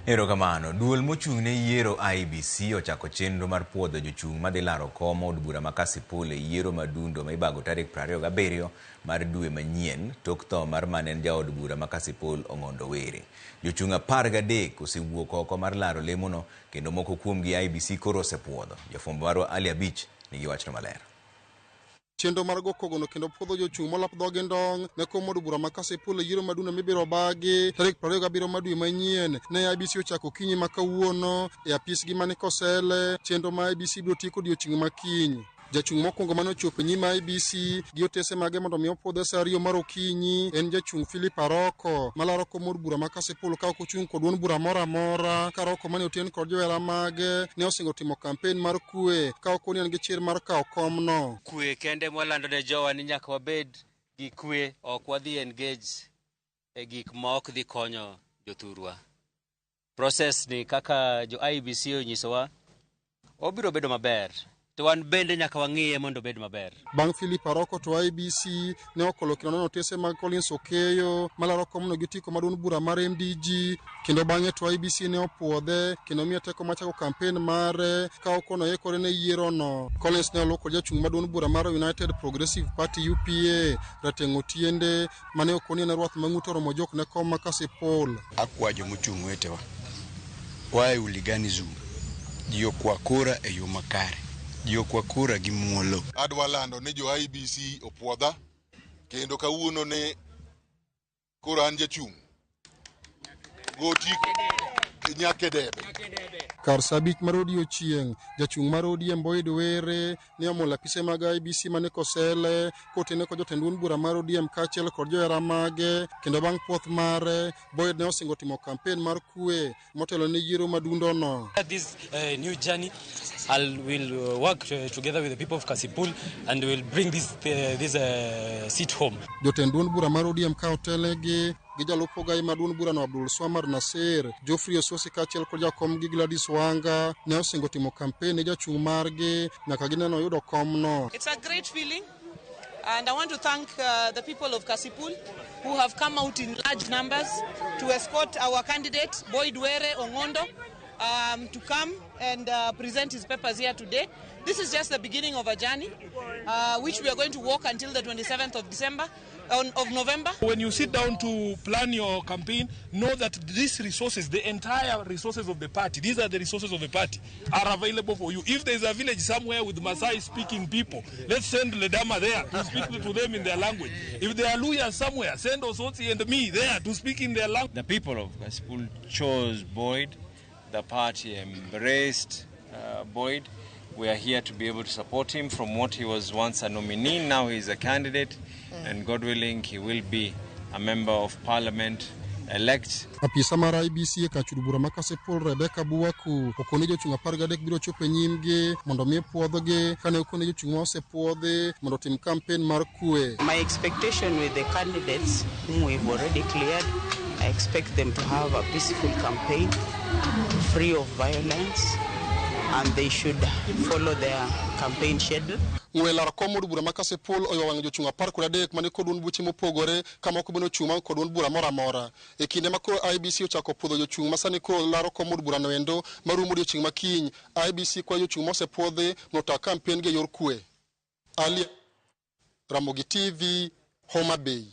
Erokamano. Duol mochung' ne yiero IEBC ochako chenro mar puodho jochung' madhi laro kom od bura ma Kasipul e yiero madundo ma ibago tarik 27 mar dwe manyien tok tho mar mane en jaod bura ma Kasipul Ong'ondo Were. Jochung' 13 osewuok oko mar laro lemono kendo moko kuomgi IEBC koro osepuodho. Jafwambo marwa Ali Abich nigi wachno maler. Chenro mar go kogono kendo puodho jochung' molap dhogi ndong' ne kom od bura ma Kasipul e yiero madundo mibiro bagi tarik 27 mar dwe manyien ne IEBC ochako okinyi ma kawuono e apisgi mani Kosele. Chenro ma IEBC biro tieko odiochieng' ma kiny. Jachung' mokwongo mane ochopo e nyim IEBC gi otese mage mondo mi opuodhe sa 2 mar okinyi en jachung' Philip Aroko malaro kom od bura ma Kasipul ka ok ochung' kod duond bura moro amora. Ka Aroko mane oten kod johera mage ne osingo timo kampen mar kwe ka ok en gi chir mar kawo komno. Kwe kende mwalando ne jowa ni nyaka wabed gi kwe, ok wadhi engage e gik ma ok dhi konyo jothurwa. Process ni kaka jo IEBC onyisowa, obiro bedo maber. To wan bende nyaka wang'iye mondo obed maber. Bang' Philip Aroko to IEBC ne okolo kendo nono otese mag Collins Okeyo malaro komno gi otiko mar duond bura mar MDG kendo bang'e to IEBC ne opuodhe kendo miye teko mar chako kampen mare ka okono oikore ne yierono. Collins ne oluw kod jachung' mar duond bura mar United Progressive Party UPA Rateng' Otiende mane okoni en rwath ma ng'ute oromo jok ne kom ma Kasipul. Akwa jomochung' wetewa, waa e hooliganism. Ji okwa kura e yo makare. Ji okwa kura gi muolo. Adwa lando ni jo IEBC opuodha kendo kawuono ni koro an jachung' gotiko nyaka e debe. Kar sa 5 mar odiochieng', jachung' mar ODM Boyd Were ne omulo apise mag IEBC mane Kosele kotene kod jotend duond bura mar ODM kaachiel kod johera mage kendo bang' puoth mare Boyd ne osingo timo kampen mar kwe motelo ne yiero madundono. This new journey, I will work together with the people of Kasipul and will bring this seat home. Jotend duond bura mar ODM ka otelnegi gi jalup ogai mar duond burano Abdul Swamad Nasir, Geoffrey Osotsi kaachiel kod jakomgi Gladys Wanga ne osingo timo kampen ne jachung' margi nyaka gineno oyudo komno. It's a great feeling and I want to thank the people of Kasipul who have come out in large numbers to escort our candidate Boyd Were Ong'ondo to come and present his papers here today. This is just the beginning of a journey which we are going to walk until the 27th of December, of November. When you sit down to plan your campaign, know that these resources, the entire resources of the party, these are the resources of the party, are available for you. If there's a village somewhere with Maasai speaking people, let's send Ledama there to speak to them in their language. If there are Luhyas somewhere, send Osotsi and me there to speak in their language. The people of Kasipul chose Boyd. The party embraced Boyd. We are here to be able to support him from what he was once a nominee. Now he is a candidate, and God willing, he will be a member of parliament elect. Apisa mar IEBC e kar chudo bura ma Kasipul Rebecca Buwaku okone jochung' 13 biro chopo e nyimgi mondo mi puodhgi kane okone jochung' ma osepuodhi mondo otim kampen mar kwe. My expectation with the candidates whom we've already cleared, I expect them to have a peaceful campaign, free of violence, and they should follow their campaign schedule. Ng'we laro kom od bura ma Kasipul oywa wang' jochung' 13 mane kod duond buche mopogore ka moko bende ochung' maonge kod duond bura moro amora. E kinde ma koro IEBC ochako puodho jochung' ma sani koro laro kom od burano endo marumo odiochieng' ma kiny, IEBC kwayo jochung' mosepuodhi mondo otak kampen gi e yor kwe. Ali Ramogi TV, Homa Bay.